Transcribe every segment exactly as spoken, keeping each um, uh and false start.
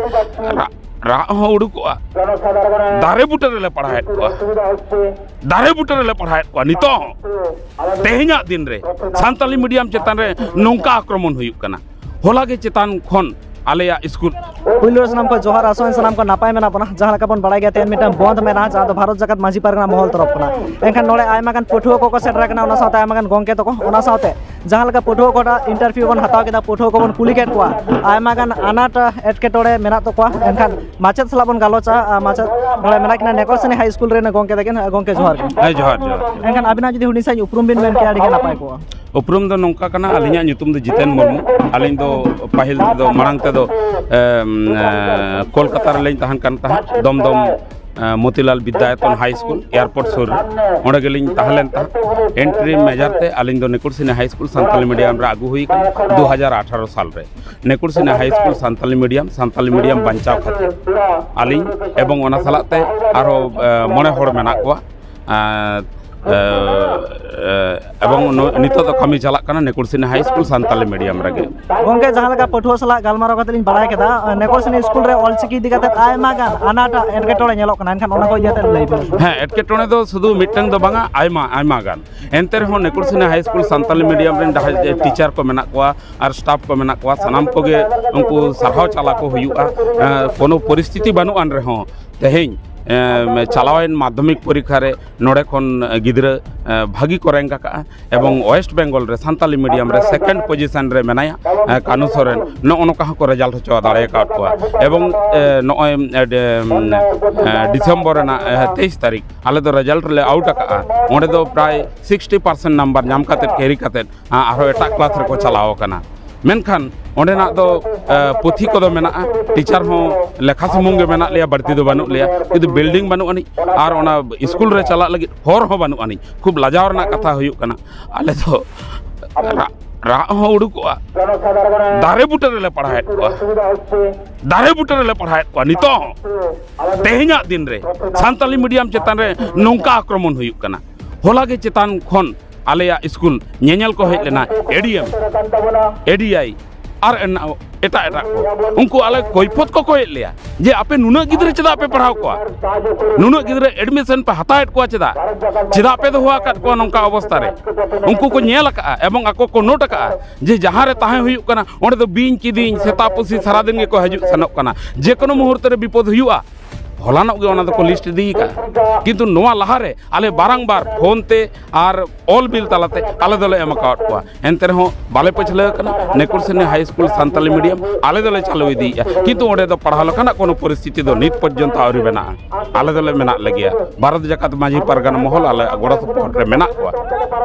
ᱨᱟᱜ, ᱨᱟᱜ ᱦᱚᱸ ᱩᱰᱩᱠᱚᱜᱼᱟ᱾ ᱫᱟᱨᱮ ᱵᱩᱴᱟᱹ ᱨᱮᱞᱮ ᱯᱟᱲᱦᱟᱣᱮᱫ ᱠᱚᱣᱟ, ᱫᱟᱨᱮ ᱵᱩᱴᱟᱹ ᱨᱮᱞᱮ ᱯᱟᱲᱦᱟᱣᱮᱫ ᱠᱚᱣᱟ ᱱᱤᱛᱚᱜ ᱦᱚᱸ᱾ ᱛᱮᱦᱮᱧᱟᱜ ᱫᱤᱱ ᱨᱮ ᱥᱟᱱᱛᱟᱞᱤ ᱢᱤᱰᱤᱭᱟᱢ ᱪᱮᱛᱟᱱ ᱨᱮ ᱱᱚᱝᱠᱟ ᱟᱠᱨᱚᱢᱚᱱ ᱦᱩᱭᱩᱜ ᱠᱟᱱᱟ᱾ ᱦᱚᱞᱟ ᱜᱮ ᱪᱮᱛᱟᱱ ᱠᱷᱚᱱ ᱟᱞᱮᱭᱟᱜ ᱥᱠᱩᱞ᱾ ᱯᱩᱭᱞᱩ ᱨᱮ ᱥᱟᱱᱟᱢ ᱠᱚ ᱡᱚᱦᱟᱨ, ᱟᱥᱚᱜ ᱟᱹᱧ ᱥᱟᱱᱟᱢ ᱠᱚ ᱱᱟᱯᱟᱭ ᱢᱮᱱᱟᱜ ᱵᱚᱱᱟ᱾ ᱡᱟᱦᱟᱸ ᱞᱮᱠᱟ ᱵᱚᱱ ᱵᱟᱲᱟᱭ ᱜᱮᱭᱟ, ᱛᱮᱦᱮᱧ ᱢᱤᱫᱴᱟᱝ ᱵᱚᱱᱫᱷ ᱢᱮᱱᱟᱜᱼᱟ, ᱡᱟᱦᱟᱸ ᱫᱚ ᱵᱷᱟᱨᱚᱛ ᱡᱟᱠᱟᱛ ᱢᱟᱹᱡᱷᱤ ᱯᱟᱨᱜᱟᱱᱟ ᱢᱚᱦᱚᱞ ᱛᱚᱨᱚᱯ ᱠᱷᱚᱱᱟᱜ᱾ ᱮᱱᱠᱷᱟᱱ ᱱᱚᱰᱮ ᱟᱭᱢᱟ ᱜᱟᱱ ᱯᱟᱹᱴᱷᱩᱣᱟᱹ ᱠᱚᱠᱚ ᱥᱮᱴᱮᱨ ᱟᱠᱟᱱᱟ, ᱚᱱᱟ ᱥᱟᱶᱛᱮ ᱟᱭᱢᱟ ᱜᱟᱱ ᱜᱚᱢᱠᱮ ᱛᱟᱠᱚ, ᱚᱱᱟ ᱥᱟᱶᱛᱮ ᱡᱟᱦᱟᱸ ᱞᱮᱠᱟ ᱯᱟᱹᱴᱷᱩᱣᱟᱹ ᱠᱚᱣᱟᱜ interview ᱵᱚᱱ ᱦᱟᱛᱟᱣ ᱠᱮᱫᱟ, ᱯᱟᱹᱴᱷᱩᱣᱟᱹ ᱠᱚᱵᱚᱱ ᱠᱩᱞᱤ ᱠᱮᱫ ᱠᱚᱣᱟ, ᱟᱭᱢᱟ ᱜᱟᱱ ᱟᱱᱟᱴ ᱮᱴᱠᱮᱴᱚᱬᱮ ᱢᱮᱱᱟᱜ ᱛᱟᱠᱚᱣᱟ᱾ ᱮᱱᱠᱷᱟᱱ ᱢᱟᱪᱮᱫ ᱥᱟᱞᱟᱜ ᱵᱚᱱ ᱜᱟᱞᱚᱪᱟ᱾ ᱟᱨ ᱢᱟᱪᱮᱫ ᱱᱚᱰᱮ ᱢᱮᱱᱟᱜ ᱠᱤᱱᱟ ᱱᱮᱠᱚᱨᱥᱤᱱᱤ ᱦᱟᱭ ᱥᱠᱩᱞ ᱨᱮᱱ ᱜᱚᱢᱠᱮ ᱛᱟᱹᱠᱤᱱ᱾ ᱜᱚᱢᱠᱮ, ᱡᱚᱦᱟᱨ ᱜᱮ᱾ ᱦᱮᱸ, ᱡᱚᱦᱟᱨ, ᱡᱚᱦᱟᱨ᱾ ᱮᱱᱠᱷᱟᱱ ᱟᱹᱵᱤᱱᱟᱜ ᱡᱩᱫᱤ ᱦᱩᱰᱤᱧ ᱥᱟᱺᱦᱤᱡ ᱩᱯᱨᱩᱢ ᱵᱤᱱ ᱢᱮᱱ ᱠᱮᱭᱟ, ᱟᱹᱰᱤ ᱜᱮ ᱱᱟᱯᱟᱭ ᱠᱚᱜᱼᱟ᱾ ᱩᱯᱨᱩᱢ ᱫᱚ ᱱᱚᱝᱠᱟ ᱠᱟᱱᱟ, ᱟᱹᱞᱤᱧᱟᱜ ᱧᱩᱛᱩᱢ ᱫᱚ ᱡᱤᱛᱮᱱ ᱢᱩᱨᱢᱩ᱾ ᱟᱹᱞᱤᱧ ᱫᱚ ᱯᱟᱹᱦᱤᱞ ᱛᱮᱫᱚ, ᱢᱟᱲᱟᱝ ᱛᱮᱫᱚ, ᱮᱢ, ᱮ, ᱠᱳᱞᱠᱟᱛᱟ ᱨᱮᱞᱤᱧ ᱛᱟᱦᱮᱱ ᱠᱟᱱ ᱛᱟᱦᱮᱸᱫ, ᱫᱚᱢᱫᱚᱢ, ᱮ, ᱢᱚᱛᱤᱞᱟᱞ ᱵᱤᱫᱽᱫᱟᱭᱚᱛᱚᱱ ᱦᱟᱭ ᱥᱠᱩᱞ, ᱮᱭᱟᱨᱯᱳᱨᱴ ᱥᱩᱨ ᱨᱮ, ᱚᱸᱰᱮ ᱜᱮᱞᱤᱧ ᱛᱟᱦᱮᱸ ᱞᱮᱱ ᱛᱟᱦᱮᱸᱫ᱾ ᱮᱱᱴᱨᱤ ᱢᱮᱡᱟᱨ ᱛᱮ ᱟᱹᱞᱤᱧ ᱫᱚ Nekursini high school Santali medium ᱨᱮ ᱟᱹᱜᱩ ᱦᱩᱭ ᱠᱟᱱᱟ ᱫᱩ ᱦᱟᱡᱟᱨ ᱟᱴᱷᱟᱨᱚ ᱥᱟᱞ ᱨᱮ᱾ Nekursini high school Santali medium, Santali medium ᱵᱟᱧᱪᱟᱣ ᱠᱷᱟᱹᱛᱤᱨ ᱟᱹᱞᱤᱧ ᱮᱵᱚᱝ ᱚᱱᱟ ᱥᱟᱞᱟᱜ ᱛᱮ ᱟᱨᱦᱚᱸ, ᱮ, ᱢᱚᱬᱮ ᱦᱚᱲ ᱢᱮᱱᱟᱜ ᱠᱚᱣᱟ᱾ ᱟᱨ, ᱮ, ᱮ, ᱮᱵᱚᱝ ᱱᱚ-, ᱱᱤᱛᱚᱜ ᱫᱚ ᱠᱟᱹᱢᱤ ᱪᱟᱞᱟᱜ ᱠᱟᱱᱟ ᱱᱮᱠᱩᱨᱥᱤᱱᱤ ᱦᱟᱭ ᱥᱠᱩᱞ ᱥᱟᱱᱛᱟᱞᱤ ᱢᱤᱰᱤᱭᱟᱢ ᱨᱮᱜᱮ᱾ ᱜᱚᱢᱠᱮ, ᱡᱟᱦᱟᱸ ᱞᱮᱠᱟ ᱯᱟᱹᱴᱷᱩᱣᱟᱹ ᱥᱟᱞᱟᱜ ᱜᱟᱞᱢᱟᱨᱟᱣ ᱠᱟᱛᱮ ᱞᱤᱧ ᱵᱟᱲᱟᱭ ᱠᱮᱫᱟ, ᱱᱮᱠᱚᱨᱥᱤᱱᱤ ᱥᱠᱩᱞ ᱨᱮ ᱚᱞᱪᱤᱠᱤ ᱤᱫᱤ ᱠᱟᱛᱮ ᱟᱭᱢᱟ ᱜᱟᱱ ᱟᱱᱟᱴ ᱮᱴᱠᱮᱴᱚᱬᱮ ᱧᱮᱞᱚᱜ ᱠᱟᱱᱟ, ᱮᱱᱠᱷᱟᱱ ᱚᱱᱟ ᱠᱚ ᱤᱫᱤ ᱠᱟᱛᱮ ᱞᱟᱹᱭ ᱵᱤᱱ᱾ ᱦᱮᱸ, ᱮᱴᱠᱮᱴᱚᱬᱮ ᱫᱚ ᱥᱩᱫᱷᱩ ᱢᱤᱫᱴᱟᱝ ᱫᱚ ᱵᱟᱝᱟ, ᱟᱭᱢᱟ, ᱟᱭᱢᱟ ᱜᱟᱱ᱾ ᱮᱱᱛᱮ ᱨᱮᱦᱚᱸ ᱱᱮᱠᱩᱨᱥᱤᱱᱤ ᱦᱟᱭ ᱥᱠᱩᱞ ᱥᱟᱱᱛᱟᱞᱤ ᱢᱤᱰᱤᱭᱟᱢ ᱨᱮᱱ ᱡᱟᱦᱟᱸᱭ ᱡᱮ ᱴᱤᱪᱟᱨ ᱠᱚ ᱢᱮᱱᱟᱜ ᱠᱚᱣᱟ ᱟᱨ ᱥᱴᱟᱯ ᱠᱚ ᱢᱮᱱᱟᱜ ᱠᱚᱣᱟ, ᱥᱟᱱᱟᱢ ᱠᱚᱜᱮ ᱩᱱᱠᱩ ᱥᱟᱨᱦᱟᱣ ᱪᱟᱞᱟ ᱠᱚ ᱦᱩᱭᱩᱜᱼᱟ᱾ ᱮᱸ, ᱠᱳᱱᱳ ᱯᱚᱨᱤᱥᱛᱷᱤᱛᱤ ᱵᱟᱹᱱᱩᱜ ᱟᱱ ᱨᱮᱦᱚᱸ, ᱛᱮᱦᱮᱧ, ᱮᱸ, ᱪᱟᱞᱟᱣᱮᱱ ᱢᱟᱫᱽᱫᱷᱚᱢᱤᱠ ᱯᱚᱨᱤᱠᱠᱷᱟ ᱨᱮ ᱱᱚᱰᱮ ᱠᱷᱚᱱ ᱜᱤᱫᱽᱨᱟᱹ, ᱮᱸ, ᱵᱷᱟᱹᱜᱤ ᱠᱚ ᱨᱮᱝᱠ ᱟᱠᱟᱫᱼᱟ ᱮᱵᱚᱝ ᱳᱭᱮᱥᱴ ᱵᱮᱝᱜᱚᱞ ᱨᱮ ᱥᱟᱱᱛᱟᱞᱤ ᱢᱤᱰᱤᱭᱟᱢ ᱨᱮ ᱥᱮᱠᱮᱱᱰ ᱯᱚᱡᱤᱥᱚᱱ ᱨᱮ ᱢᱮᱱᱟᱭᱟ, ᱮᱸ, ᱠᱟᱱᱩ ᱥᱚᱨᱮᱱ᱾ ᱱᱚᱜᱼᱚ ᱱᱚᱝᱠᱟ ᱦᱚᱸᱠᱚ ᱨᱮᱡᱟᱞᱴ ᱦᱚᱪᱚ ᱫᱟᱲᱮ ᱟᱠᱟᱫ ᱠᱚᱣᱟ᱾ ᱮᱵᱚᱝ, ᱮᱸ, ᱱᱚᱜᱼᱚᱭ, ᱮᱸ, ᱰᱮ-, ᱮᱸ, ᱰᱤᱥᱮᱢᱵᱚᱨ ᱨᱮᱱᱟᱜ, ᱮᱸ, ᱛᱮᱭᱤᱥ ᱛᱟᱹᱨᱤᱠᱷ ᱟᱞᱮ ᱫᱚ ᱨᱮᱡᱟᱞᱴ ᱞᱮ ᱟᱣᱩᱴ ᱟᱠᱟᱫᱼᱟ᱾ ᱚᱸᱰᱮ ᱫᱚ ᱯᱨᱟᱭ ᱥᱤᱠᱥᱴᱤ ᱯᱟᱨᱥᱮᱱᱴ ᱱᱟᱢᱵᱟᱨ ᱧᱟᱢ ᱠᱟᱛᱮᱫ, ᱠᱮᱨᱤ ᱠᱟᱛᱮᱫ, ᱟᱨᱦᱚᱸ ᱮᱴᱟᱜ ᱠᱞᱟᱥ ᱨᱮᱠᱚ ᱪᱟᱞᱟᱣ ᱟᱠᱟᱱᱟ᱾ ᱢᱮᱱᱠᱷᱟᱱ ᱚᱸᱰᱮᱱᱟᱜ ᱫᱚ, ᱮ, ᱯᱩᱛᱷᱤ ᱠᱚᱫᱚ ᱢᱮᱱᱟᱜᱼᱟ, ᱴᱤᱪᱟᱨ ᱦᱚᱸ ᱞᱮᱠᱷᱟ ᱥᱩᱢᱩᱝ ᱜᱮ ᱢᱮᱱᱟᱜ ᱞᱮᱭᱟ, ᱵᱟᱹᱲᱛᱤ ᱫᱚ ᱵᱟᱹᱱᱩᱜ ᱞᱮᱭᱟ, ᱠᱤᱱᱛᱩ ᱵᱤᱞᱰᱤᱝ ᱵᱟᱹᱱᱩᱜ ᱟᱹᱱᱤᱡ ᱟᱨ ᱚᱱᱟ ᱥᱠᱩᱞ ᱨᱮ ᱪᱟᱞᱟᱜ ᱞᱟᱹᱜᱤᱫ ᱦᱚᱨ ᱦᱚᱸ ᱵᱟᱹᱱᱩᱜ ᱟᱹᱱᱤᱡ᱾ ᱠᱷᱩᱵ ᱞᱟᱡᱟᱣ ᱨᱮᱱᱟᱜ ᱠᱟᱛᱷᱟ ᱦᱩᱭᱩᱜ ᱠᱟᱱᱟ, ᱟᱞᱮ ᱫᱚ ᱨᱟᱜ, ᱨᱟᱜ ᱦᱚᱸ ᱩᱰᱩᱠᱚᱜᱼᱟ᱾ ᱫᱟᱨᱮ ᱵᱩᱴᱟᱹ ᱨᱮᱞᱮ ᱯᱟᱲᱦᱟᱣᱮᱫ ᱠᱚᱣᱟ, ᱫᱟᱨᱮ ᱵᱩᱴᱟᱹ ᱨᱮᱞᱮ ᱯᱟᱲᱦᱟᱣᱮᱫ ᱠᱚᱣᱟ ᱱᱤᱛᱚᱜ ᱦᱚᱸ᱾ ᱛᱮᱦᱮᱧᱟᱜ ᱫᱤᱱ ᱨᱮ ᱥᱟᱱᱛᱟᱞᱤ ᱢᱤᱰᱤᱭᱟᱢ ᱪᱮᱛᱟᱱ ᱨᱮ ᱱᱚᱝᱠᱟ ᱟᱠᱨᱚᱢᱚᱱ ᱦᱩᱭᱩᱜ ᱠᱟᱱᱟ᱾ ᱦᱚᱞᱟ ᱜᱮ ᱪᱮᱛᱟᱱ ᱠᱷᱚᱱ ᱟᱞᱮᱭᱟᱜ ᱥᱠᱩᱞ ᱧᱮᱧᱮᱞ ᱠᱚ ᱦᱮᱡ ᱞᱮᱱᱟ, ᱮ ᱰᱤ ᱮᱢ, ᱮ ᱰᱤ ᱟᱭ, ᱟᱨ ᱮᱱ-, ᱮᱴᱟᱜ ᱮᱴᱟᱜ ᱠᱚ, ᱩᱱᱠᱩ ᱟᱞᱮ ᱠᱚᱭᱯᱷᱚᱛ ᱠᱚ ᱠᱚᱭᱮᱫ ᱞᱮᱭᱟ ᱡᱮ ᱟᱯᱮ ᱱᱩᱱᱟᱹᱜ ᱜᱤᱫᱽᱨᱟᱹ ᱪᱮᱫᱟᱜ ᱯᱮ ᱯᱟᱲᱦᱟᱣ ᱠᱚᱣᱟ, ᱱᱩᱱᱟᱹᱜ ᱜᱤᱫᱽᱨᱟᱹ ᱮᱰᱢᱤᱥᱚᱱ ᱯᱮ ᱦᱟᱛᱟᱣᱮᱫ ᱠᱚᱣᱟ ᱪᱮᱫᱟᱜ, ᱪᱮᱫᱟᱜ ᱯᱮ ᱫᱚᱦᱚ ᱟᱠᱟᱫ ᱠᱚᱣᱟ ᱱᱚᱝᱠᱟ ᱚᱵᱚᱥᱛᱷᱟ ᱨᱮ? ᱩᱱᱠᱩ ᱠᱚ ᱧᱮᱞ ᱟᱠᱟᱫᱼᱟ ᱮᱵᱚᱝ ᱟᱠᱚ ᱠᱚ ᱱᱳᱴ ᱟᱠᱟᱫᱼᱟ ᱡᱮ ᱡᱟᱦᱟᱸ ᱨᱮ ᱛᱟᱦᱮᱸ ᱦᱩᱭᱩᱜ ᱠᱟᱱᱟ, ᱚᱸᱰᱮ ᱫᱚ ᱵᱤᱧ ᱠᱤᱫᱤᱧ ᱥᱮᱛᱟ ᱯᱩᱥᱤ ᱥᱟᱨᱟᱫᱤᱱ ᱜᱮᱠᱚ ᱦᱤᱡᱩᱜ ᱥᱮᱱᱚᱜ ᱠᱟᱱᱟ, ᱡᱮ ᱠᱳᱱᱳ ᱢᱩᱦᱩᱨᱛᱚ ᱨᱮ ᱵᱤᱯᱚᱫ ᱦᱩᱭᱩᱜᱼᱟ᱾ ᱦᱚᱞᱟᱱᱚᱜ ᱜᱮ ᱚᱱᱟ ᱫᱚᱠᱚ ᱞᱤᱥᱴ ᱤᱫᱤ ᱟᱠᱟᱫᱼᱟ, ᱠᱤᱱᱛᱩ ᱱᱚᱣᱟ ᱞᱟᱦᱟᱨᱮ ᱟᱞᱮ ᱵᱟᱨᱟᱝᱵᱟᱨ ᱯᱷᱳᱱ ᱛᱮ ᱟᱨ ᱚᱞ ᱵᱤᱞ ᱛᱟᱞᱟᱛᱮ ᱟᱞᱮ ᱫᱚᱞᱮ ᱮᱢ ᱟᱠᱟᱣᱟᱫ ᱠᱚᱣᱟ, ᱮᱱᱛᱮ ᱨᱮᱦᱚᱸ ᱵᱟᱞᱮ ᱯᱟᱹᱪᱷᱞᱟᱹ ᱟᱠᱟᱱᱟ᱾ ᱱᱮᱠᱩᱨᱥᱤᱱᱤ ᱦᱟᱭ ᱥᱠᱩᱞ ᱥᱟᱱᱛᱟᱞᱤ ᱢᱤᱰᱤᱭᱟᱢ ᱟᱞᱮ ᱫᱚᱞᱮ ᱪᱟᱹᱞᱩ ᱤᱫᱤᱭᱮᱫᱼᱟ, ᱠᱤᱱᱛᱩ ᱚᱸᱰᱮ ᱫᱚ ᱯᱟᱲᱦᱟᱣ ᱞᱮᱠᱟᱱᱟᱜ ᱠᱳᱱᱳ ᱯᱚᱨᱤᱥᱛᱷᱤᱛᱤ ᱫᱚ ᱱᱤᱛ ᱯᱚᱨᱡᱚᱱᱛᱚ ᱟᱹᱣᱨᱤ ᱢᱮᱱᱟᱜᱼᱟ᱾ ᱟᱞᱮ ᱫᱚᱞᱮ ᱢᱮᱱᱟᱜ ᱞᱮᱜᱮᱭᱟ, ᱵᱷᱟᱨᱚᱛ ᱡᱟᱠᱟᱛ ᱢᱟᱹᱡᱷᱤ ᱯᱟᱨᱜᱟᱱᱟ ᱢᱚᱦᱚᱞ ᱟᱞᱮ ᱜᱚᱲᱚ ᱥᱚᱯᱚᱦᱚᱫ ᱨᱮ ᱢᱮᱱᱟᱜ ᱠᱚᱣᱟ᱾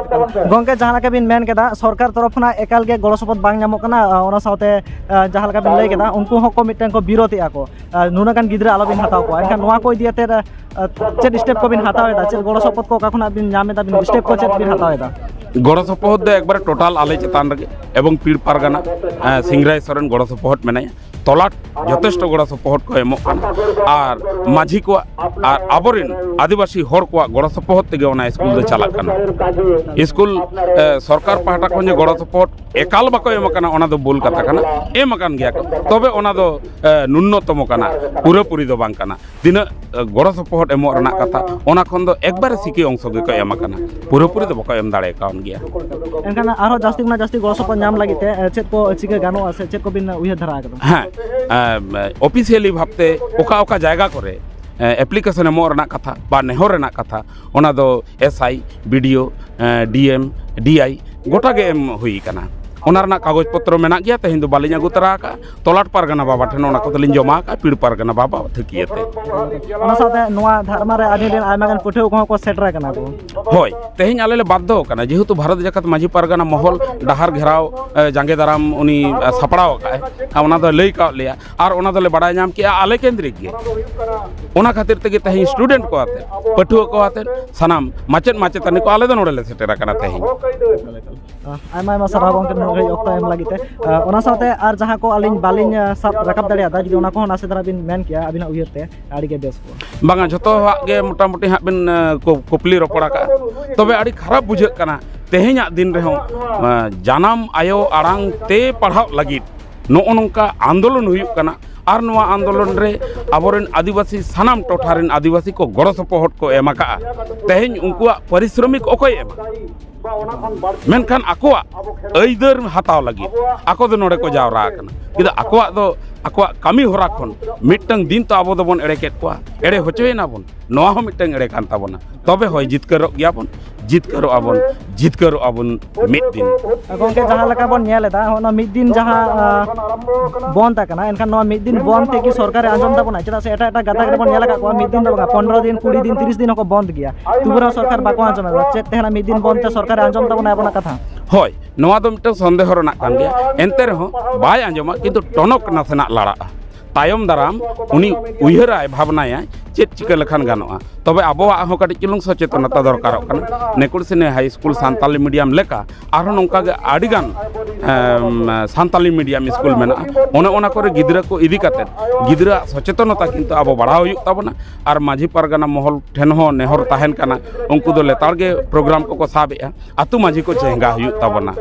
ᱜᱚᱝᱠᱮ, ᱡᱟᱦᱟᱸ ᱞᱮᱠᱟ ᱵᱤᱱ ᱢᱮᱱ ᱠᱮᱫᱟ, ᱥᱚᱨᱠᱟᱨ ᱛᱚᱨᱚᱯ ᱠᱷᱚᱱᱟᱜ ᱮᱠᱟᱞ ᱜᱮ ᱜᱚᱲᱚ ᱥᱚᱯᱚᱦᱚᱫ ᱵᱟᱝ ᱧᱟᱢᱚᱜ ᱠᱟᱱᱟ, ᱚᱱᱟ ᱥᱟᱶᱛᱮ ᱡᱟᱦᱟᱸ ᱞᱮᱠᱟ ᱵᱤᱱ ᱞᱟᱹᱭ ᱠᱮᱫᱟ, ᱩᱱᱠᱩ ᱦᱚᱸᱠᱚ ᱢᱤᱫᱴᱟᱝ ᱠᱚ ᱵᱤᱨᱳᱫᱮᱜᱼᱟ ᱠᱚ, ᱱᱩᱱᱟᱹᱜ ᱜᱟᱱ ᱜᱤᱫᱽᱨᱟᱹ ᱟᱞᱚᱵᱤᱱ ᱦᱟᱛᱟᱣ ᱠᱚᱣᱟ᱾ ᱮᱱᱠᱷᱟᱱ ᱱᱚᱣᱟ ᱠᱚ ᱤᱫᱤ ᱠᱟᱛᱮ ᱪᱮᱫ ᱥᱴᱮᱯ ᱠᱚᱵᱤᱱ ᱦᱟᱛᱟᱣ ᱮᱫᱟ? ᱪᱮᱫ ᱜᱚᱲᱚ ᱥᱚᱯᱚᱦᱚᱫ ᱠᱚ ᱚᱠᱟ ᱠᱷᱚᱱᱟᱜ ᱵᱤᱱ ᱧᱟᱢ ᱮᱫᱟ, ᱵᱤᱱ ᱥᱴᱮᱯ ᱠᱚ ᱪᱮᱫ ᱵᱤᱱ ᱦᱟᱛᱟᱣ ᱮᱫᱟ? ᱜᱚᱲᱚ ᱥᱚᱯᱚᱦᱚᱫ ᱫᱚ ᱮᱠᱵᱟᱨᱮ ᱴᱳᱴᱟᱞ ᱟᱞᱮ ᱪᱮᱛᱟᱱ ᱨᱮᱜᱮ, ᱮᱵᱚᱝ ᱯᱤᱲ ᱯᱟᱨᱜᱟᱱᱟ, ᱮ, ᱥᱤᱝᱨᱟᱭ ᱥᱚᱨᱮᱱ ᱜᱚᱲᱚ ᱥᱚᱯᱚᱦᱚᱫ ᱢᱮᱱᱟᱭᱟ᱾ ᱛᱚᱞᱟᱴ ᱡᱚᱛᱷᱮᱥᱴᱚ ᱜᱚᱲᱚ ᱥᱚᱯᱚᱦᱚᱫ ᱠᱚ ᱮᱢᱚᱜ ᱠᱟᱱᱟ, ᱟᱨ ᱢᱟᱹᱡᱷᱤ ᱠᱚᱣᱟᱜ ᱟᱨ ᱟᱵᱚᱨᱮᱱ ᱟᱹᱫᱤᱵᱟᱹᱥᱤ ᱦᱚᱲ ᱠᱚᱣᱟᱜ ᱜᱚᱲᱚ ᱥᱚᱯᱚᱦᱚᱫ ᱛᱮᱜᱮ ᱚᱱᱟ ᱥᱠᱩᱞ ᱫᱚ ᱪᱟᱞᱟᱜ ᱠᱟᱱᱟ᱾ ᱥᱠᱩᱞ, ᱮ, ᱥᱚᱨᱠᱟᱨ ᱯᱟᱦᱴᱟ ᱠᱷᱚᱱ ᱡᱮ ᱜᱚᱲᱚ ᱥᱚᱯᱚᱦᱚᱫ ᱮᱠᱟᱞ ᱵᱟᱠᱚ ᱮᱢ ᱟᱠᱟᱱᱟ, ᱚᱱᱟ ᱫᱚ ᱵᱷᱩᱞ ᱠᱟᱛᱷᱟ ᱠᱟᱱᱟ᱾ ᱮᱢ ᱟᱠᱟᱱ ᱜᱮᱭᱟ ᱠᱚ, ᱛᱚᱵᱮ ᱚᱱᱟ ᱫᱚ, ᱮ, ᱱᱩᱱᱱᱚᱛᱚᱢᱚ ᱠᱟᱱᱟ, ᱯᱩᱨᱟᱹᱯᱩᱨᱤ ᱫᱚ ᱵᱟᱝ ᱠᱟᱱᱟ᱾ ᱛᱤᱱᱟᱹᱜ, ᱮ, ᱜᱚᱲᱚ ᱥᱚᱯᱚᱦᱚᱫ ᱮᱢᱚᱜ ᱨᱮᱱᱟᱜ ᱠᱟᱛᱷᱟ, ᱚᱱᱟ ᱠᱷᱚᱱ ᱫᱚ ᱮᱠᱵᱟᱨᱮ ᱥᱤᱠᱤ ᱚᱝᱥᱚ ᱜᱮᱠᱚ ᱮᱢ ᱟᱠᱟᱱᱟ, ᱯᱩᱨᱟᱹᱯᱩᱨᱤ ᱫᱚ ᱵᱟᱠᱚ ᱮᱢ ᱫᱟᱲᱮ ᱠᱟᱣᱱ ᱜᱮᱭᱟ᱾ ᱮᱱᱠᱷᱟᱱ ᱟᱨᱦᱚᱸ ᱡᱟᱹᱥᱛᱤ ᱠᱷᱚᱱᱟᱜ ᱡᱟᱹᱥᱛᱤ ᱜᱚᱲᱚ ᱥᱚᱯᱚᱦᱚᱫ ᱧᱟᱢ ᱞᱟᱹᱜᱤᱫ ᱛᱮ, ᱮ, ᱪᱮᱫ ᱠᱚ ᱪᱤᱠᱟᱹ ᱜᱟᱱᱚᱜᱼᱟ ᱥᱮ ᱪᱮᱫ ᱠᱚᱵᱤᱱ ᱩᱭᱦᱟᱹᱨ ᱫᱷᱟᱨᱟ ᱟᱠᱟᱫᱟ? ᱦᱮᱸ, ᱮ, ᱚᱯᱷᱤᱥᱤᱭᱟᱞᱤ ᱵᱷᱟᱵᱽᱛᱮ ᱚᱠᱟ ᱚᱠᱟ ᱡᱟᱭᱜᱟ ᱠᱚᱨᱮ, ᱮ, ᱮᱯᱞᱤᱠᱮᱥᱚᱱ ᱮᱢᱚᱜ ᱨᱮᱱᱟᱜ ᱠᱟᱛᱷᱟ ᱵᱟ ᱱᱮᱦᱚᱨ ᱨᱮᱱᱟᱜ ᱠᱟᱛᱷᱟ, ᱚᱱᱟ ᱫᱚ ᱮᱥ ᱟᱭ, ᱵᱤ ᱰᱤ ᱳ, ᱮ, ᱰᱤ ᱮᱢ, ᱰᱤ ᱟᱭ, ᱜᱚᱴᱟ ᱜᱮ ᱮᱢ ᱦᱩᱭ ᱟᱠᱟᱱᱟ᱾ ᱚᱱᱟ ᱨᱮᱱᱟᱜ ᱠᱟᱜᱚᱡᱽ ᱯᱚᱛᱨᱚ ᱢᱮᱱᱟᱜ ᱜᱮᱭᱟ, ᱛᱮᱦᱮᱧ ᱫᱚ ᱵᱟᱹᱞᱤᱧ ᱟᱹᱜᱩ ᱛᱚᱨᱟ ᱟᱠᱟᱫᱼᱟ᱾ ᱛᱚᱞᱟᱴ ᱯᱟᱨᱜᱟᱱᱟ ᱵᱟᱵᱟ ᱴᱷᱮᱱ ᱚᱱᱟ ᱠᱚᱫᱚᱞᱤᱧ ᱡᱚᱢᱟ ᱟᱠᱟᱫᱼᱟ, ᱯᱤᱲ ᱯᱟᱨᱜᱟᱱᱟ ᱵᱟᱵᱟ ᱛᱷᱟᱹᱠᱤᱭᱟᱹᱛᱮ᱾ ᱚᱱᱟ ᱥᱟᱶᱛᱮ ᱱᱚᱣᱟ ᱫᱷᱟᱨᱢᱟ ᱨᱮ ᱟᱹᱰᱤ ᱰᱷᱮᱨ ᱟᱭᱢᱟ ᱜᱟᱱ ᱯᱟᱹᱴᱷᱩᱣᱟᱹ ᱠᱚᱦᱚᱸ ᱠᱚ ᱥᱮᱴᱮᱨ ᱟᱠᱟᱱᱟ ᱠᱚ᱾ ᱦᱳᱭ, ᱛᱮᱦᱮᱧ ᱟᱞᱮ ᱞᱮ ᱵᱟᱫᱽᱫᱷᱚ ᱟᱠᱟᱱᱟ, ᱡᱮᱦᱮᱛᱩ ᱵᱷᱟᱨᱚᱛ ᱡᱟᱠᱟᱛ ᱢᱟᱹᱡᱷᱤ ᱯᱟᱨᱜᱟᱱᱟ ᱢᱚᱦᱚᱞ ᱰᱟᱦᱟᱨ ᱜᱷᱮᱨᱟᱣ, ᱮ, ᱡᱟᱸᱜᱮ ᱫᱟᱨᱟᱢ ᱩᱱᱤ, ᱮ, ᱥᱟᱯᱲᱟᱣ ᱟᱠᱟᱫᱼᱟᱭ, ᱟᱨ ᱚᱱᱟ ᱫᱚ ᱞᱟᱹᱭ ᱠᱟᱣᱟᱫ ᱞᱮᱭᱟ, ᱟᱨ ᱚᱱᱟ ᱫᱚᱞᱮ ᱵᱟᱲᱟᱭ ᱧᱟᱢ ᱠᱮᱜᱼᱟ ᱟᱞᱮ ᱠᱮᱱᱫᱨᱤᱠ ᱜᱮ᱾ ᱚᱱᱟ ᱠᱷᱟᱹᱛᱤᱨ ᱛᱮᱜᱮ ᱛᱮᱦᱮᱧ ᱥᱴᱩᱰᱮᱱᱴ ᱠᱚ ᱟᱛᱮ, ᱯᱟᱹᱴᱷᱩᱣᱟᱹ ᱠᱚ ᱟᱛᱮ, ᱥᱟᱱᱟᱢ ᱢᱟᱪᱮᱫ ᱢᱟᱪᱮᱛᱟᱹᱱᱤ ᱠᱚ ᱟᱞᱮ ᱫᱚ ᱱᱚᱰᱮ ᱞᱮ ᱥᱮᱴᱮᱨ ᱟᱠᱟᱱᱟ ᱛᱮᱦᱮᱧ᱾ ᱟᱭᱢᱟ ᱟᱭᱢᱟ ᱥᱟᱨᱦᱟᱣ ᱜᱚᱢᱠᱮ, ᱱᱩᱱᱟᱹᱜ ᱜᱷᱟᱹᱲᱤᱡ ᱚᱠᱛᱚ ᱮᱢ ᱞᱟᱹᱜᱤᱫ ᱛᱮ᱾ ᱚᱱᱟ ᱥᱟᱶᱛᱮ ᱟᱨ ᱡᱟᱦᱟᱸ ᱠᱚ ᱟᱹᱞᱤᱧ ᱵᱟᱹᱞᱤᱧ ᱥᱟᱵ ᱨᱟᱠᱟᱵ ᱫᱟᱲᱮᱭᱟᱫᱟ, ᱡᱩᱫᱤ ᱚᱱᱟ ᱠᱚᱦᱚᱸ ᱱᱟᱥᱮ ᱫᱷᱟᱨᱟ ᱵᱤᱱ ᱢᱮᱱ ᱠᱮᱭᱟ ᱟᱹᱵᱤᱱᱟᱜ ᱩᱭᱦᱟᱹᱨ ᱛᱮ, ᱟᱹᱰᱤ ᱜᱮ ᱵᱮᱥ ᱠᱚᱜᱼᱟ᱾ ᱵᱟᱝᱟ, ᱡᱷᱚᱛᱚᱣᱟᱜ ᱜᱮ ᱢᱚᱴᱟᱢᱩᱴᱤ ᱦᱟᱸᱜ ᱵᱤᱱ, ᱮ, ᱠᱩ-, ᱠᱩᱯᱞᱤ ᱨᱚᱯᱚᱲ ᱟᱠᱟᱫᱼᱟ᱾ ᱛᱚᱵᱮ ᱟᱹᱰᱤ ᱠᱷᱟᱨᱟᱯ ᱵᱩᱡᱷᱟᱹᱜ ᱠᱟᱱᱟ, ᱛᱮᱦᱮᱧᱟᱜ ᱫᱤᱱ ᱨᱮᱦᱚᱸ, ᱮᱸ, ᱡᱟᱱᱟᱢ ᱟᱭᱳ ᱟᱲᱟᱝ ᱛᱮ ᱯᱟᱲᱦᱟᱜ ᱞᱟᱹᱜᱤᱫ ᱱᱚᱜᱼᱚ ᱱᱚᱝᱠᱟ ᱟᱱᱫᱳᱞᱚᱱ ᱦᱩᱭᱩᱜ ᱠᱟᱱᱟ᱾ ᱟᱨ ᱱᱚᱣᱟ ᱟᱱᱫᱳᱞᱚᱱ ᱨᱮ ᱟᱵᱚᱨᱮᱱ ᱟᱹᱫᱤᱵᱟᱹᱥᱤ, ᱥᱟᱱᱟᱢ ᱴᱚᱴᱷᱟ ᱨᱮᱱ ᱟᱹᱫᱤᱵᱟᱹᱥᱤ ᱠᱚ ᱜᱚᱲᱚ ᱥᱚᱯᱚᱦᱚᱫ ᱠᱚ ᱮᱢ ᱟᱠᱟᱜᱼᱟ᱾ ᱛᱮᱦᱮᱧ ᱩᱱᱠᱩᱣᱟᱜ ᱯᱟᱨᱤᱥᱨᱚᱢᱤᱠ ᱚᱠᱚᱭ ᱮᱢᱟ? ᱢᱮᱱᱠᱷᱟᱱ ᱟᱠᱚᱣᱟᱜ ᱟᱹᱭᱫᱟᱹᱨ ᱦᱟᱛᱟᱣ ᱞᱟᱹᱜᱤᱫ ᱟᱠᱚ ᱫᱚ ᱱᱚᱰᱮ ᱠᱚ ᱡᱟᱣᱨᱟ ᱟᱠᱟᱱᱟ, ᱠᱤᱱᱛᱩ ᱟᱠᱚᱣᱟᱜ ᱫᱚ, ᱟᱠᱚᱣᱟᱜ ᱠᱟᱹᱢᱤ ᱦᱚᱨᱟ ᱠᱷᱚᱱ ᱢᱤᱫᱴᱟᱝ ᱫᱤᱱ ᱛᱚ ᱟᱵᱚ ᱫᱚᱵᱚᱱ ᱮᱲᱮ ᱠᱮᱫ ᱠᱚᱣᱟ, ᱮᱲᱮ ᱦᱚᱪᱚᱭᱮᱱᱟ ᱵᱚᱱ, ᱱᱚᱣᱟ ᱦᱚᱸ ᱢᱤᱫᱴᱟᱝ ᱮᱲᱮ ᱠᱟᱱ ᱛᱟᱵᱚᱱᱟ᱾ ᱛᱚᱵᱮ ᱦᱚᱭ ᱡᱤᱛᱠᱟᱹᱨᱚᱜ ᱜᱮᱭᱟ ᱵᱚᱱ, ᱡᱤᱛᱠᱟᱹᱨᱚᱜᱼᱟ ᱵᱚᱱ, ᱡᱤᱛᱠᱟᱹᱨᱚᱜᱼᱟ ᱵᱚᱱ ᱢᱤᱫ ᱫᱤᱱ᱾ ᱜᱚᱢᱠᱮ, ᱡᱟᱦᱟᱸ ᱞᱮᱠᱟ ᱵᱚᱱ ᱧᱮᱞ ᱮᱫᱟ, ᱦᱚᱸᱜᱼᱚ ᱱᱚᱣᱟ ᱢᱤᱫ ᱫᱤᱱ ᱡᱟᱦᱟᱸ, ᱟᱸ, ᱵᱚᱱᱫ ᱟᱠᱟᱱᱟ, ᱮᱱᱠᱷᱟᱱ ᱱᱚᱣᱟ ᱢᱤᱫ ᱫᱤᱱ ᱵᱚᱱᱫ ᱛᱮᱠᱤ ᱥᱚᱨᱠᱟᱨᱮ ᱟᱸᱡᱚᱢ ᱛᱟᱵᱚᱱᱟ? ᱪᱮᱫᱟᱜ ᱥᱮ ᱮᱴᱟᱜ ᱮᱴᱟᱜ ᱜᱟᱛᱟᱠ ᱨᱮᱵᱚᱱ ᱧᱮᱞ ᱟᱠᱟᱫ ᱠᱚᱣᱟ, ᱢᱤᱫ ᱫᱤᱱ ᱫᱚ ᱵᱟᱝᱟ, ᱯᱚᱱᱨᱚ ᱫᱤᱱ, ᱠᱩᱲᱤ ᱫᱤᱱ, ᱛᱤᱨᱤᱥ ᱫᱤᱱ ᱦᱚᱸᱠᱚ ᱵᱚᱱᱫ ᱜᱮᱭᱟ, ᱛᱚᱵᱩ ᱨᱮᱦᱚᱸ ᱥᱚᱨᱠᱟᱨ ᱵᱟᱠᱚ ᱟᱸᱡᱚᱢ ᱮᱫᱟ᱾ ᱪᱮᱫ ᱛᱟᱦᱮᱱᱟ ᱢᱤᱫ ᱫᱤᱱ ᱵᱚᱱᱫ ᱛᱮ ᱥᱚᱨᱠᱟᱨᱮ ᱟᱸᱡᱚᱢ ᱛᱟᱵᱚᱱᱟ ᱟᱵᱚᱱᱟᱜ ᱠᱟᱛᱷᱟ? ᱦᱳᱭ, ᱱᱚᱣᱟ ᱫᱚ ᱢᱤᱫᱴᱟᱝ ᱥᱚᱱᱫᱮᱦᱚ ᱨᱮᱱᱟᱜ ᱠᱟᱱ ᱜᱮᱭᱟ, ᱮᱱᱛᱮ ᱨᱮᱦᱚᱸ ᱵᱟᱭ ᱟᱸᱡᱚᱢᱟ, ᱠᱤᱱᱛᱩ ᱴᱚᱱᱚᱠ ᱱᱟᱥᱮᱱᱟᱜ ᱞᱟᱲᱟᱜᱼᱟ᱾ ᱛᱟᱭᱚᱢ ᱫᱟᱨᱟᱢ ᱩᱱᱤ ᱩᱭᱦᱟᱹᱨᱟᱭ, ᱵᱷᱟᱵᱽᱱᱟᱭᱟᱭ, ᱪᱮᱫ ᱪᱤᱠᱟᱹ ᱞᱮᱠᱷᱟᱱ ᱜᱟᱱᱚᱜᱼᱟ᱾ ᱛᱚᱵᱮ ᱟᱵᱚᱣᱟᱜ ᱦᱚᱸ ᱠᱟᱹᱴᱤᱡ ᱪᱩᱞᱩᱝ ᱥᱚᱪᱮᱛᱚᱱᱚᱛᱟ ᱫᱚᱨᱠᱟᱨᱚᱜ ᱠᱟᱱᱟ᱾ ᱱᱮᱠᱩᱲᱥᱤᱱᱤ ᱦᱟᱭ ᱥᱠᱩᱞ ᱥᱟᱱᱛᱟᱞᱤ ᱢᱤᱰᱤᱭᱟᱢ ᱞᱮᱠᱟ ᱟᱨᱦᱚᱸ ᱱᱚᱝᱠᱟ ᱜᱮ ᱟᱹᱰᱤᱜᱟᱱ, ᱮᱢ, ᱥᱟᱱᱛᱟᱞᱤ ᱢᱤᱰᱤᱭᱟᱢ ᱥᱠᱩᱞ ᱢᱮᱱᱟᱜᱼᱟ᱾ ᱚᱱᱮ ᱚᱱᱟ ᱠᱚᱨᱮ ᱜᱤᱫᱽᱨᱟᱹ ᱠᱚ ᱤᱫᱤ ᱠᱟᱛᱮᱫ ᱜᱤᱫᱽᱨᱟᱹᱣᱟᱜ ᱥᱚᱪᱮᱛᱚᱱᱚᱛᱟ ᱠᱤᱱᱛᱩ ᱟᱵᱚ ᱵᱟᱲᱦᱟᱣ ᱦᱩᱭᱩᱜ ᱛᱟᱵᱚᱱᱟ᱾ ᱟᱨ ᱢᱟᱹᱡᱷᱤ ᱯᱟᱨᱜᱟᱱᱟ ᱢᱚᱦᱚᱞ ᱴᱷᱮᱱ ᱦᱚᱸ ᱱᱮᱦᱚᱨ ᱛᱟᱦᱮᱱ ᱠᱟᱱᱟ, ᱩᱱᱠᱩ ᱫᱚ ᱞᱮᱛᱟᱲ ᱜᱮ ᱯᱨᱳᱜᱨᱟᱢ ᱠᱚᱠᱚ ᱥᱟᱵ ᱮᱫᱼᱟ᱾ ᱟᱹᱛᱩ ᱢᱟᱹᱡᱷᱤ ᱠᱚ ᱪᱮᱸᱜᱷᱟ ᱦᱩᱭᱩᱜ ᱛᱟᱵᱚᱱᱟ᱾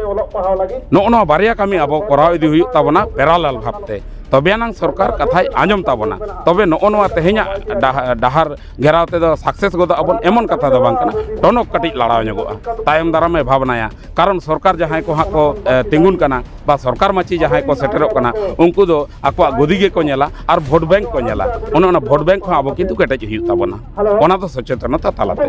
ᱱᱚᱜᱼᱚ ᱱᱚᱣᱟ ᱵᱟᱨᱭᱟ ᱠᱟᱹᱢᱤ ᱟᱵᱚ ᱠᱚᱨᱟᱣ ᱤᱫᱤ ᱦᱩᱭᱩᱜ ᱛᱟᱵᱚᱱᱟ ᱯᱮᱨᱟᱞᱟᱞ ᱵᱷᱟᱵᱽᱛᱮ, ᱛᱚᱵᱮ ᱟᱱᱟᱝ ᱥᱚᱨᱠᱟᱨ ᱠᱟᱛᱷᱟᱭ ᱟᱸᱡᱚᱢ ᱛᱟᱵᱚᱱᱟ᱾ ᱛᱚᱵᱮ ᱱᱚᱜᱼᱚ ᱱᱚᱣᱟ ᱛᱮᱦᱮᱧᱟᱜ ᱰᱟᱦ-, ᱰᱟᱦᱟᱨ ᱜᱷᱮᱨᱟᱣ ᱛᱮᱫᱚ ᱥᱟᱠᱥᱮᱥ ᱜᱚᱫᱚᱜ ᱟᱵᱚᱱ, ᱮᱢᱚᱱ ᱠᱟᱛᱷᱟ ᱫᱚ ᱵᱟᱝ ᱠᱟᱱᱟ᱾ ᱴᱚᱱᱚᱠ ᱠᱟᱹᱴᱤᱡ ᱞᱟᱲᱟᱣ ᱧᱚᱜᱚᱜᱼᱟ, ᱛᱟᱭᱚᱢ ᱫᱟᱨᱟᱢᱮ ᱵᱷᱟᱵᱽᱱᱟᱭᱟ᱾ ᱠᱟᱨᱚᱱ ᱥᱚᱨᱠᱟᱨ ᱡᱟᱦᱟᱸᱭ ᱠᱚ ᱦᱟᱸᱜ ᱠᱚ, ᱮ, ᱛᱤᱸᱜᱩᱱ ᱠᱟᱱᱟ ᱵᱟ ᱥᱚᱨᱠᱟᱨ ᱢᱟᱹᱪᱤ ᱡᱟᱦᱟᱸᱭ ᱠᱚ ᱥᱮᱴᱮᱨᱚᱜ ᱠᱟᱱᱟ, ᱩᱱᱠᱩ ᱫᱚ ᱟᱠᱚᱣᱟᱜ ᱜᱚᱫᱤ ᱜᱮᱠᱚ ᱧᱮᱞᱟ ᱟᱨ ᱵᱷᱳᱴ ᱵᱮᱝᱠ ᱠᱚ ᱧᱮᱞᱟ᱾ ᱚᱱᱮ ᱚᱱᱟ ᱵᱷᱳᱴ ᱵᱮᱝᱠ ᱦᱚᱸ ᱟᱵᱚ ᱠᱤᱱᱛᱩ ᱠᱮᱴᱮᱡ ᱦᱩᱭᱩᱜ ᱛᱟᱵᱚᱱᱟ, ᱚᱱᱟ ᱫᱚ ᱥᱚᱪᱮᱛᱚᱱᱚᱛᱟ ᱛᱟᱞᱟᱛᱮ᱾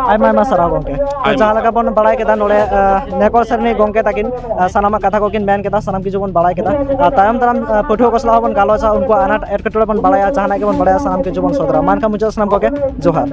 ᱟᱭᱢᱟ ᱟᱭᱢᱟ ᱥᱟᱨᱦᱟᱣ ᱜᱚᱢᱠᱮ᱾ ᱛᱚ, ᱟᱭᱢᱟ ᱡᱟᱦᱟᱸ ᱞᱮᱠᱟ ᱥᱟᱨᱦᱟᱣ᱾ ᱵᱚᱱ ᱵᱟᱲᱟᱭ ᱠᱮᱫᱟ ᱱᱚᱰᱮ, ᱟᱸ, ᱱᱮᱠᱚᱨ ᱥᱮᱨᱱᱤ ᱜᱚᱢᱠᱮ ᱛᱟᱹᱠᱤᱱ, ᱟᱸ, ᱥᱟᱱᱟᱢᱟᱜ ᱠᱟᱛᱷᱟ ᱠᱚᱠᱤᱱ ᱢᱮᱱ ᱠᱮᱫᱟ, ᱥᱟᱱᱟᱢ ᱠᱤᱪᱷᱩ ᱵᱚᱱ ᱵᱟᱲᱟᱭ ᱠᱮᱫᱟ᱾ ᱟᱨ ᱛᱟᱭᱚᱢ ᱫᱟᱨᱟᱢ, ᱟᱸ, ᱯᱟᱹᱴᱷᱩᱣᱟᱹ ᱠᱚ ᱥᱟᱞᱟᱜ ᱦᱚᱸ ᱵᱚᱱ ᱜᱟᱞᱚᱪᱟ, ᱩᱱᱠᱩᱣᱟᱜ ᱟᱱᱟᱴ ᱮᱴᱠᱮᱴᱚᱬᱮ ᱵᱚᱱ ᱵᱟᱲᱟᱭᱟ, ᱡᱟᱦᱟᱱᱟᱜ ᱜᱮᱵᱚᱱ ᱵᱟᱲᱟᱭᱟ, ᱥᱟᱱᱟᱢ ᱠᱤᱪᱷᱩ ᱵᱚᱱ ᱥᱚᱫᱚᱨᱟ᱾ ᱢᱟ ᱮᱱᱠᱷᱟᱱ ᱢᱩᱪᱟᱹᱫ ᱥᱟᱱᱟᱢ ᱠᱚᱜᱮ ᱡᱚᱦᱟᱨ᱾